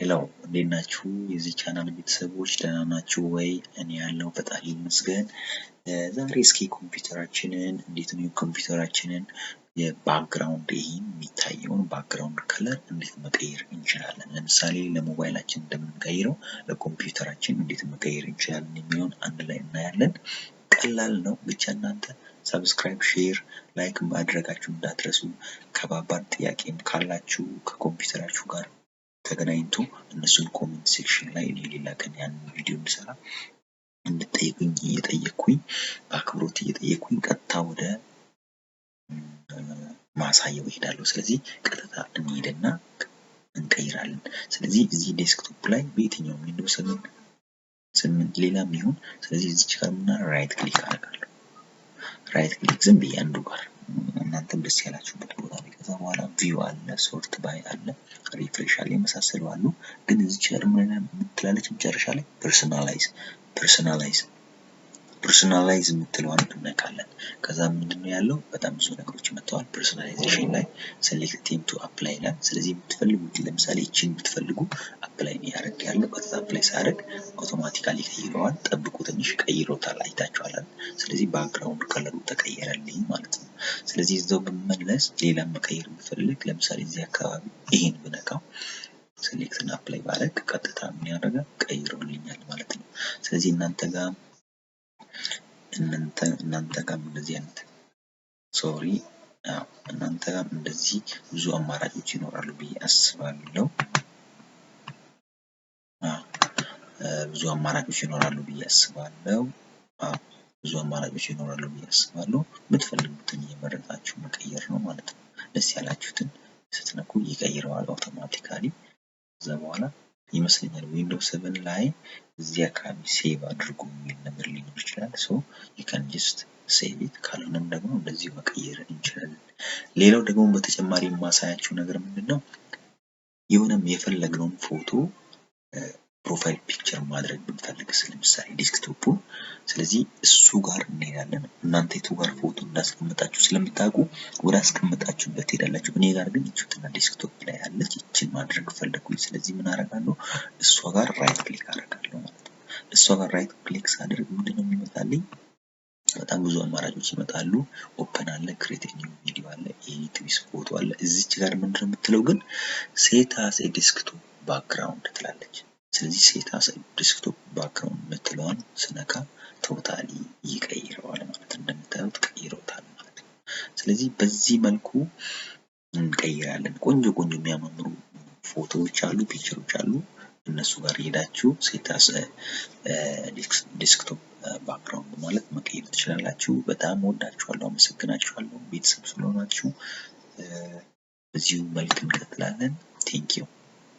Hello፣ እንዴት ናችሁ? የዚህ ቻናል ቤተሰቦች ደህና ናችሁ ወይ? እኔ ያለው ፈጣሪ ይመስገን። ዛሬ እስኪ ኮምፒውተራችንን እንዴት ነው የኮምፒውተራችንን የ background፣ ይህን የሚታየውን background color እንዴት መቀየር እንችላለን? ለምሳሌ ለሞባይላችን እንደምንቀይረው ለኮምፒውተራችን እንዴት መቀየር እንችላለን የሚለውን አንድ ላይ እናያለን። ቀላል ነው። ብቻ እናንተ subscribe፣ share፣ like ማድረጋችሁ እንዳትረሱ። ከባባድ ጥያቄም ካላችሁ ከኮምፒውተራችሁ ጋር ተገናኝቶ እነሱን comment section ላይ እኔ ሌላ ቀን ያንን ቪዲዮ እንድሰራ እንድጠይቁኝ እየጠየቅኩኝ፣ በአክብሮት እየጠየቅኩኝ ቀጥታ ወደ ማሳየው እሄዳለሁ። ስለዚህ ቀጥታ እንሄድና እንቀይራለን። ስለዚህ እዚህ desktop ላይ በየትኛውም Windows 7፣ 8፣ ሌላም ይሁን፣ ስለዚህ እዚች ጋር ምና right click አደርጋለሁ። Right click ዝም ብዬ አንዱ ጋር፣ እናንተም ደስ ያላችሁበት ቦታ ላይ። ከዛ በኋላ view አለ፣ sort by አለ፣ refresh አለ፣ የመሳሰሉ አሉ። ግን እዚች ጋር ምን ትላለች መጨረሻ ላይ? Personalize፣ personalize፣ personalize የምትለዋን እንነካለን። ከዛ ምንድነው ያለው? በጣም ብዙ ነገሮች መጥተዋል። Personalization ላይ select theme to apply ይላል። ስለዚህ የምትፈልጉት፣ ለምሳሌ ይችን ብትፈልጉ apply ያደርግ ያለው፣ ቀጥታ apply ሳደርግ automatically ቀይረዋል። ጠብቁ ትንሽ፣ ቀይሮታል፣ አይታችኋል። ስለዚህ background color ኡ ተቀየረልኝ ማለት ነው። ስለዚህ እዛው ብመለስ ሌላ መቀየር ብፈልግ፣ ለምሳሌ እዚህ አካባቢ ይሄን ብነካው፣ select እና apply ባደርግ ቀጥታ ምን ያደርጋል? ቀይሮልኛል ማለት ነው። ስለዚህ እናንተ ጋርም እንደዚህ አይነት፣ sorry፣ እናንተ ጋርም እንደዚህ ብዙ አማራጮች ይኖራሉ ብዬ አስባለሁ። ብዙ አማራጮች ይኖራሉ ብዬ አስባለሁ። ብዙ አማራጮች ይኖራሉ ብዬ አስባለሁ። የምትፈልጉትን እየመረጣችሁ መቀየር ነው ማለት ነው። ደስ ያላችሁትን ስትነኩ ይቀይረዋል automatically። ከዛ በኋላ ይመስለኛል Windows 7 ላይ እዚህ አካባቢ save አድርጉ የሚል ነገር ሊኖር ይችላል። So you can just save it፣ ካልሆነም ደግሞ እንደዚሁ መቀየር እንችላለን። ሌላው ደግሞ በተጨማሪ የማሳያችሁ ነገር ምንድን ነው? የሆነም የፈለግነውን ፎቶ profile picture ማድረግ ብንፈልግስ፣ ለምሳሌ desktop ኡን፣ ስለዚህ እሱ ጋር እንሄዳለን። እናንተ የቱ ጋር ፎቶ እንዳስቀመጣችሁ ስለምታውቁ ወደ አስቀመጣችሁበት ትሄዳላችሁ። እኔ ጋር ግን ይቹትና desktop ላይ ያለች ይችን ማድረግ ፈለግኩኝ። ስለዚህ ምን አደርጋለሁ? እሷ ጋር right click አደርጋለሁ ማለት ነው። እሷ ጋር right click ሳደርግ ምንድነው የሚመጣልኝ? በጣም ብዙ አማራጮች ይመጣሉ። Open አለ፣ create new video አለ፣ edit with photo አለ። እዚች ጋር ምንድነው የምትለው ግን? Set as desktop background ትላለች። ስለዚህ set as desktop background የምትለዋን ስነካ totally ይቀይረዋል ማለት ነው። እንደምታዩት ቀይረውታል ማለት ነው። ስለዚህ በዚህ መልኩ እንቀይራለን። ቆንጆ ቆንጆ የሚያማምሩ ፎቶዎች አሉ፣ picture ኦች አሉ። እነሱ ጋር ሄዳችሁ set as desktop background ማለት መቀየር ትችላላችሁ። በጣም ወዳችኋለሁ፣ አመሰግናችኋለሁ ቤተሰብ ስለሆናችሁ። በዚሁ መልክ እንቀጥላለን። Thank you.